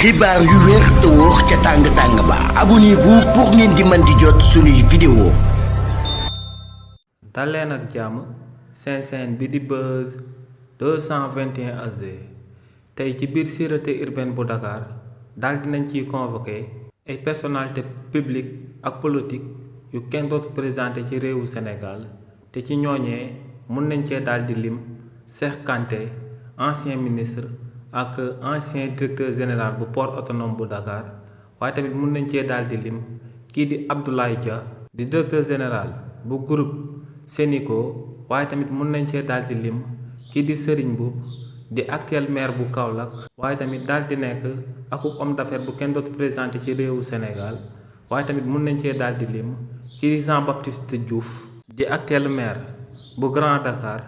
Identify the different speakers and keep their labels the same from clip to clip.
Speaker 1: xibaar yu wér te wóor ca tàng ba abonnez-vous pour ngeen di mën di jot suñuy vidéo.
Speaker 2: daleen ak jàmm seen chaîne bi di Buzz 221 HD tey ci biir sûreté urbaine bu Dakar daal dinañ ciy convoqué ay personnalité publique ak politique yu kenn dootu présenté ci réewu Sénégal te ci ñooñee mun nañ cee daal di lim Cheikh Kanté ancien ministre ak ancien directeur général bu port autonome bu Dakar waaye tamit mun nañ cee daal di lim kii di Abdoulaye Dia di directeur général bu groupe Sénico waaye tamit mun nañ cee daal di lim kii di Serigne Mboup di actuel maire bu Kaolack waaye tamit daal di nekk akub homme d'affaires bu kenn dootu présenté ci réewu Sénégal waaye tamit mun nañ cee daal di lim kii di Jean Baptiste Diouf di actuel maire bu Grand Dakar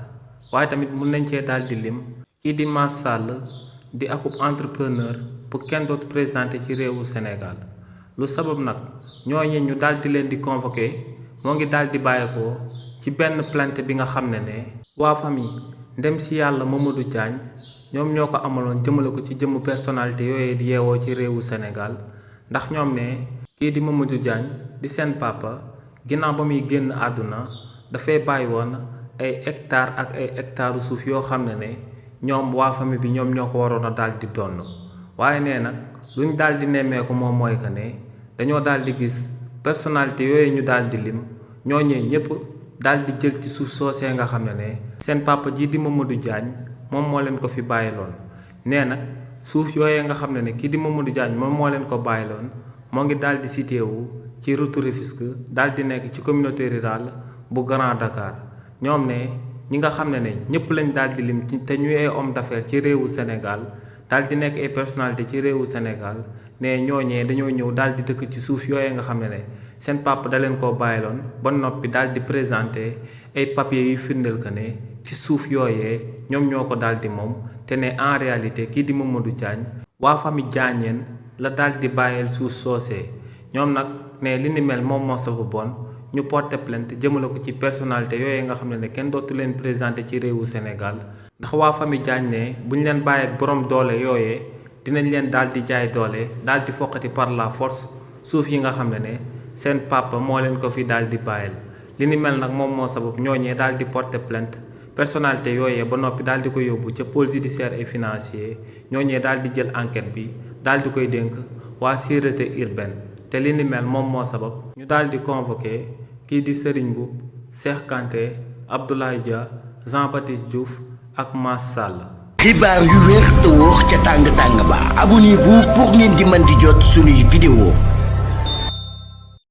Speaker 2: waaye tamit mun nañ cee daal di lim kii di Mass Sall di akub entrepreneur bu kenn dootu présenté ci réewu Sénégal lu sabab nag ñooñu ñu daal di leen di convoqué moo ngi daal di bàyyeekoo ci benn plainte bi nga xam ne waa famille ndem si yàlla Mamadou Diagne ñoom ñoo ko amaloon jëmale ko ci jëmm personnalité yooyu di yeewoo ci réewu Sénégal ndax ñoom ne kii di Mamadou Diagne di seen papa ginnaaw ba muy génn àdduna dafay bàyyi woon ay hectares ak ay hectares suuf yoo xam ne ñoom waa famille bi ñoom ñoo ko waroon a daal di donn waaye nee nag luñ daal di nemmeeku moom mooy que ne dañoo daal di gis personnalité yooyu ñu daal di lim ñooñee ñëpp daal di jël ci suuf soosee nga xam ne seen papa ji di Mamadou Diagne moom moo leen ko fi bàyyiloon nee nag suuf yooyee nga xam ne kii di Mamadou Diagne moom moo leen ko bàyyiloon moo ngi daal di cité wu ci route Rufisque daal di nekk ci communauté rurale bu Grand Dakar ñoom ne ñi nga xam ne ñëpp lañ daal di lim te ñuy ay homme d'affaires ci réewu Sénégal daal di nekk ay personnalité ci réewu Sénégal ne ñooñee dañoo ñëw daal di dëkk ci suuf yooyee nga xam ne seen papa da leen koo bàyyiloon ba noppi daal di présenté ay papiers yu firndeel que ne ci suuf yooyee ñoom ñoo ko daal di moom te ne en réalité kii di Mamadou Diagne waa famille Diagneen la daal di bàyyeel suuf soosee ñoom nag ne li ni mel moom moo sababoon ñu porté plainte jëmale ko ci personnalité yooyu nga xam ne kenn dootu leen présenté ci réewu Sénégal ndax waa famille Diagne ne bu ñu leen bàyyi ak borom doole yooyee dinañ leen daal di jaay doole daal di foqati par la force suuf yi nga xam ne seen papa moo leen ko fi daal di bàyyil li ni mel nag moom moo sabab ñooñee daal di porté plainte personnalité yooyee ba noppi daal di ko yóbbu ca pôle judiciaire et financier ñooñee daal di jël enquête bi daal di koy dénk waa sûreté urbaine te li ni mel moom moo sabab ñu daal di convoqué kii di Serigne Mboup Cheikh Kanté Abdoulaye Dia Jean Baptiste Diouf ak Mass Sall.
Speaker 1: xibaar yu wér te wóor ca tàng ba abonnez-vous pour ngeen di mën di jot suñuy vidéo.